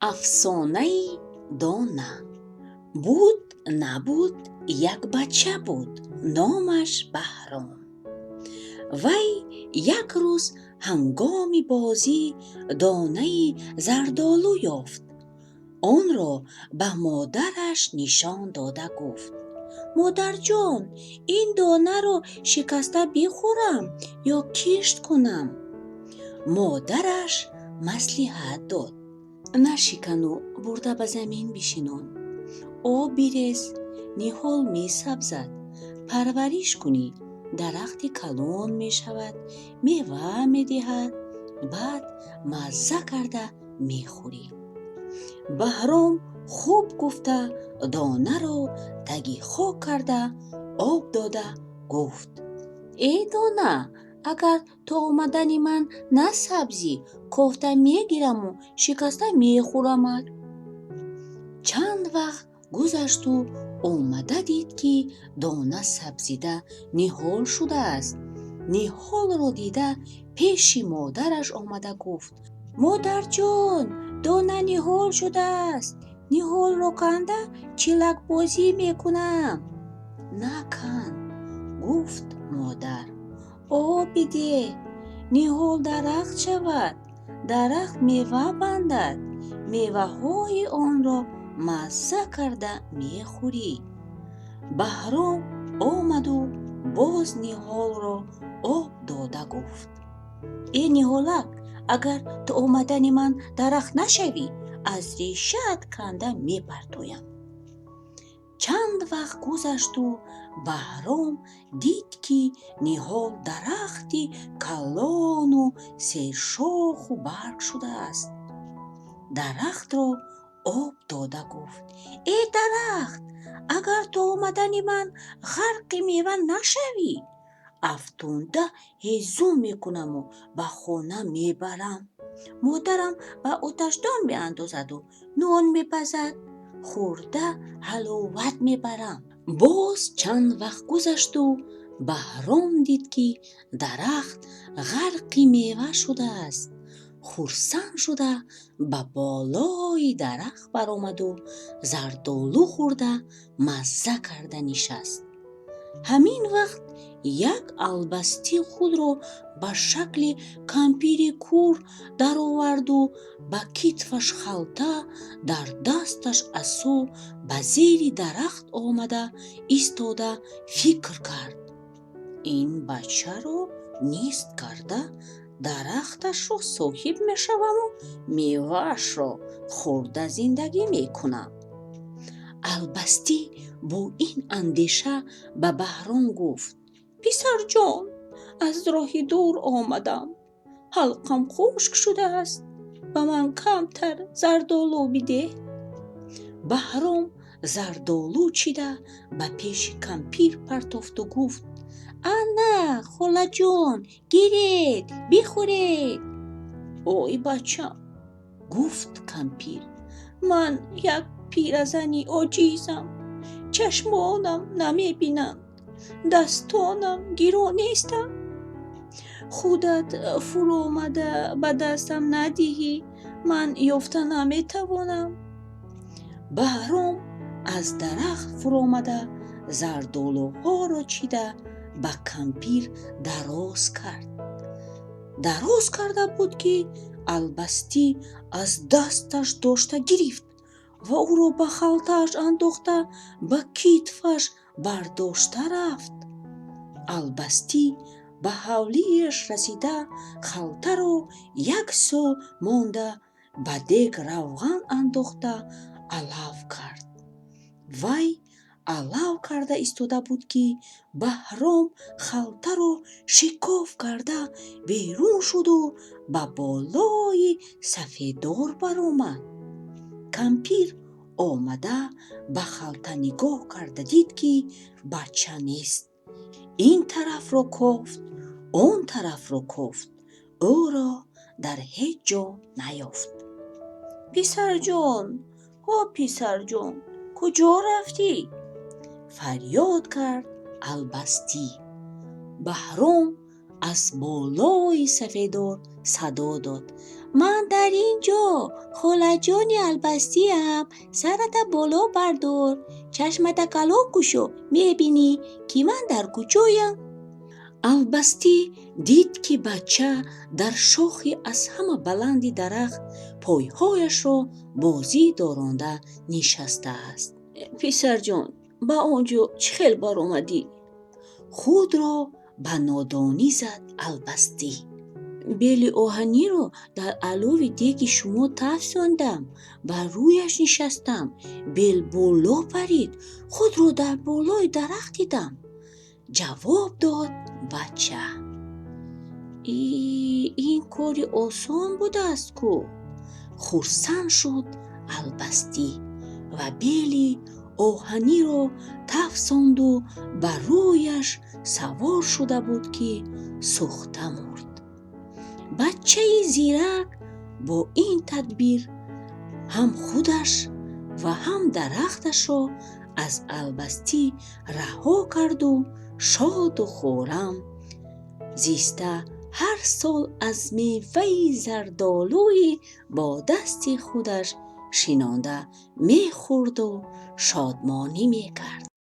Афсонаи дона. Буд, набуд, як бача буд, номаш Баҳром. Вай як рӯз ҳангоми бозӣ донаи зардолу ёфт. Онро ба модараш нишон дода гуфт: «Модарҷон, ин донаро шикаста бихӯрам ё кишт кунам?» Модараш маслиҳат дод: «Нашикану бурда ба замин бишинон, об бирез, ниҳол месабзад. Парвариш кунӣ, дарахти калон мешавад, мева медиҳад, баъд мазза карда мехӯрӣ». Баҳром хуб гуфта, донаро таги хок карда, об дода гуфт: «Эй дона, агар то омадани ман насабзӣ, кофта мегираму шикаста мехӯрамат». Чанд вақт гузашту омада дид, ки дона сабзида ниҳол шудааст. Ниҳолро дида, пеши модараш омада гуфт: «Модарҷон, дона ниҳол шудааст. Ниҳолро канда чилакбозӣ мекунам». «Накан», гуфт модар, «об бидеҳ, ниҳол дарахт шавад, дарахт мева бандад, меваҳои онро мазза карда мехӯрӣ». Баҳром омаду боз ниҳолро об дода гуфт: «Э ниҳолак, агар то омадани ман дарахт нашавӣ, аз решаат канда мепартоям». Чанд вақт гузашту Баҳром дид, ки ниҳол дарахти калону сершоху барг шудааст. Дарахтро об дода гуфт: «Э дарахт, агар то омадани ман ғарқи мева нашавӣ, афтонда ҳезум мекунаму ба хона мебарам. Модарам ба оташдон меандозаду нон мепазад, хӯрда ҳаловат мебарам». Боз чанд вақт гузашту Баҳром дид, ки дарахт ғарқи мева шудааст. Хурсанд шуда, ба болои дарахт баромаду зардолу хӯрда, мазза карда нишаст. Ҳамин вақт як албастӣ худро ба шакли кампири кӯр дароварду ба китфаш халта, дар дасташ асо ба зери дарахт омада истода фикр кард: «Ин бачаро нест карда, дарахташро соҳиб мешаваму меваашро хӯрда зиндагӣ мекунам». Албастӣ бо ин андеша ба Баҳром гуфт: «Писарҷон, аз роҳи дур омадам, ҳалқам хушк шудааст, ба ман камтар зардолу бидеҳ». Баҳром зардолу чида ба пеши кампир партофту гуфт: «Ана, холаҷон, гиред, бихӯред». «Ой бачам, гуфт кампир, ман як пиразани оҷизам, чашмонам намебинанд, дастонам гиро нестанд. Худат фуромада ба дастам надиҳӣ, ман ёфта наметавонам». Баҳром аз дарахт фуромада, зардолуҳоро чида ба кампир дароз кард. Дароз карда буд, ки албастӣ аз дасташ дошта гирифт ва ӯро ба халтааш андохта, ба китфаш бардошта рафт. Албастӣ ба ҳавлиаш расида, халтаро як сӯ монда, ба дег равған андохта алав кард. Вай алав карда истода буд, ки Баҳром халтаро шикоф карда берун шуду ба болои сафедор баромад. Кампир омада ба халта нигоҳ карда дид, ки бача нест. Ин тарафро кофт, он тарафро кофт, ӯро дар ҳеҷ ҷо наёфт. «Писарҷон, ҳо писарҷон, куҷо рафтӣ?» фарёд кард албастӣ. Баҳром аз болои сафедор садо дод: Ман дар ин ҷо холаҷони албастиам. Сарата боло бардор, чашмата калон кушо, мебинӣ, ки ман дар куҷоям. Албастӣ дид, ки бача дар шохи аз ҳама баланди дарахт пойҳояшро бозӣ дорунда нишастааст. Писарҷон, ба он ҷо чӣ хел баромадӣ? Худро ба нодонӣ зад албастӣ. Бели оҳаниро дар алови деги шумо тафсондам, ба рӯяш нишастам. Бел боло парид, худро дар болои дарахт дидам, ҷавоб дод бача. Ин кори осон будааст ку, хурсанд шуд албастӣ ва бели оҳаниро тафсонду ба рӯяш савор шуда буд, ки сӯхта мурд. Бачаи зирак бо ин тадбир ҳам худаш ва ҳам дарахташро аз албастӣ раҳо карду шоду хуррам зиста, ҳар сол аз меваи зардолуи бо дасти худаш шинонда мехӯрду шодмонӣ мекард.